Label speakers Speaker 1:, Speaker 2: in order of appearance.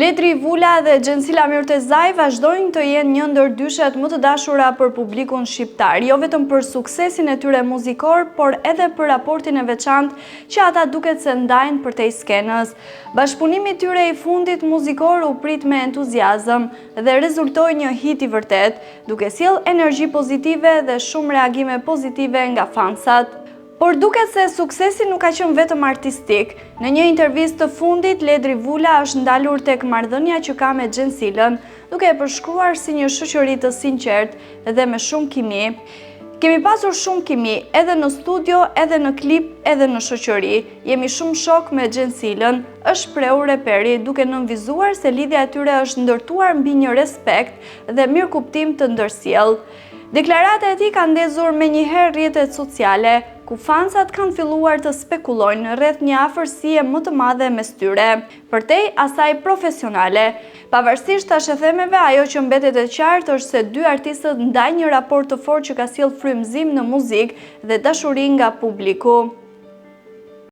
Speaker 1: Ledri Vula dhe Xhensila Myrtezaj vazhdojnë të jenë një ndër dyshet më të dashura për publikun shqiptar, jo vetëm për suksesin e tyre muzikor, por edhe për raportin e veçantë që ata duket se ndajnë përtej skenës. Bashkëpunimi i tyre i fundit muzikor u prit me entuziazëm dhe rezultoi një hit i vërtetë, duke sjellë energji pozitive dhe shumë reagime pozitive nga fansat. Por duket se suksesi nuk ka qenë vetëm artistik. Në një intervistë të fundit, Ledri Vula është ndalur tek marrëdhënia që ka me Xhensilën, duke e përshkruar si një shoqëri të sinqertë dhe me shumë kimi. Kemi pasur shumë kimi, edhe në studio, edhe në klip, edhe në shoqëri. Jemi shumë shokë me Xhensilën, është shprehur reperi, duke nënvizuar se lidhja e tyre është ndërtuar mbi një respekt dhe mirëkuptim të ndërsjellë. Deklarata e tij ka ndezur menjëherë rrjetet sociale, ku fansat kanë filluar të spekulojnë rreth një afërsie më të madhe mes tyre, përtej asaj profesionale. Pavarësisht thashethemeve, ajo që mbetet e qartë është se dy artistët ndajnë një raport të fortë që ka sjellë frymëzim në muzikë dhe dashuri nga publiku.